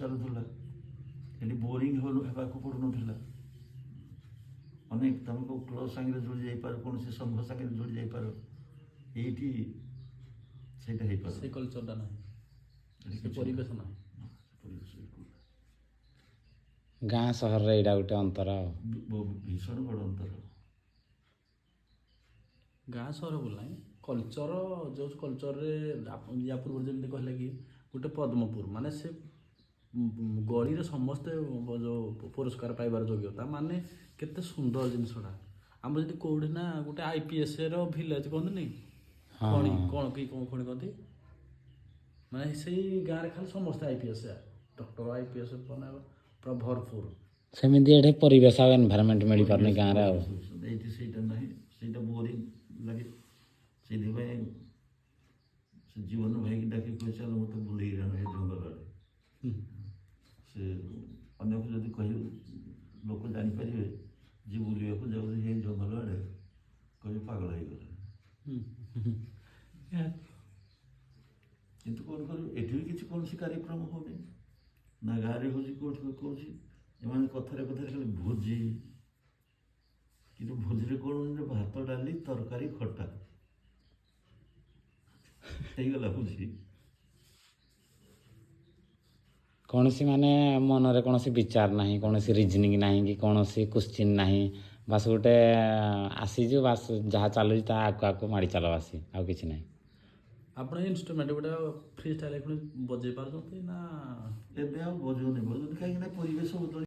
ଚାଲୁଥିଲା। ଏଠି ବୋରିଂ ହେବାକୁ ପଡ଼ୁନଥିଲା। ଅନେକ ତମେ କେଉଁ କ୍ଲବ୍ ସାଙ୍ଗରେ ଯୋଡ଼ି ଯାଇପାର, କୌଣସି ସଂଘ ସାଙ୍ଗରେ ଯୋଡ଼ି ଯାଇପାର। ଏଇଠି ସେଇଟା ହେଇପାରୁ ସେ କଲଚରଟା ନାହିଁ। ଏଠି ସେ କିଛି ପରିବେଶ ନାହିଁ। ନା, ସେ ପରିବେଶ ବିଲକୁଲ ନାହିଁ। ଗାଁ ସହରରେ ଏଇଟା ଗୋଟେ ଅନ୍ତର ଆଉ। ଭୀଷଣ ବଡ଼ ଅନ୍ତର। ଗାଁ ସହର ବୋଲି ନାହିଁ, କଲଚର ଯେଉଁ କଲଚରରେ ୟା ପୂର୍ବରୁ ଯେମିତି କହିଲେ କି ଗୋଟେ ପଦ୍ମପୁର ମାନେ ସେ ଗଳିରେ ସମସ୍ତେ ଯେଉଁ ପୁରସ୍କାର ପାଇବାର ଯୋଗ୍ୟତା, ମାନେ କେତେ ସୁନ୍ଦର ଜିନିଷଟା। ଆମର ଯଦି କେଉଁଠି ନା ଗୋଟେ ଆଇପିଏସ୍ ର ଭିଲେଜ କହନ୍ତିନି, ଖଣି କ'ଣ କି କ'ଣ ଖଣି କହନ୍ତି, ମାନେ ସେଇ ଗାଁରେ ଖାଲି ସମସ୍ତେ ଆଇପିଏସ୍, ଡକ୍ଟର, ଆଇପିଏସ୍, ମାନେ ପୁରା ଭରପୁର। ସେମିତି ଏଠି ପରିବେଶ ଆଉ ଏନଭାରମେଣ୍ଟ ମିଳିପାରୁନି ଗାଁରେ ଆଉ। ଏଇଠି ସେଇଟା ନାହିଁ, ସେଇଟା ବୋରିଂ ଲାଗେ। ସେଇଥିପାଇଁ ସେ ଜୀବନ ଭାଇକି ଡାକି କହି, ଚାଲ ମୋତେ ବୁଲେଇ ଆଣ ଏ ଜଙ୍ଗଲ ଆଡ଼େ। ସେ ଅନ୍ୟକୁ ଯଦି କହିବ, ଲୋକ ଜାଣିପାରିବେ ଯେ ବୁଲିବାକୁ ଯାଉଛି ସେଇ ଜଙ୍ଗଲ ଆଡ଼େ, କହିବେ ପାଗଳ ହେଇଗଲା। କିନ୍ତୁ କ'ଣ କରିବୁ, ଏଠି ବି କିଛି କୌଣସି କାର୍ଯ୍ୟକ୍ରମ ହେଉନି ନା ଗାଁରେ ହେଉଛି, କେଉଁଠି କହୁଛି। ଏମାନେ କଥାରେ କଥାରେ ଖାଲି ଭୋଜି। କିନ୍ତୁ ଭୋଜିରେ କ'ଣ ହେଉଛି? ଭାତ, ଡାଲି, ତରକାରୀ, ଖଟା ହେଇଗଲା ଭୋଜି। କୌଣସି ମାନେ ମନରେ କୌଣସି ବିଚାର ନାହିଁ, କୌଣସି ରିଜନିଂ ନାହିଁ କି କୌଣସି କୋଶ୍ଚିନ୍ ନାହିଁ। ବାସ୍ ଗୋଟେ ଆସିଛୁ, ବାସ୍ ଯାହା ଚାଲୁଛି ତାହା ଆଗକୁ ଆଗକୁ ମାଡ଼ି ଚାଲ, ବାସି ଆଉ କିଛି ନାହିଁ। ଆପଣ ଇନଷ୍ଟ୍ରୁମେଣ୍ଟ ଗୋଟେ ଫ୍ରି ଷ୍ଟାଇଲ୍ ପୁଣି ବଜେଇ ପାରୁଛନ୍ତି ନା? ଏବେ ଆଉ ବଜଉନି, ବଜଉନି କାହିଁକି ନା ପରିବେଶ ବଦଳି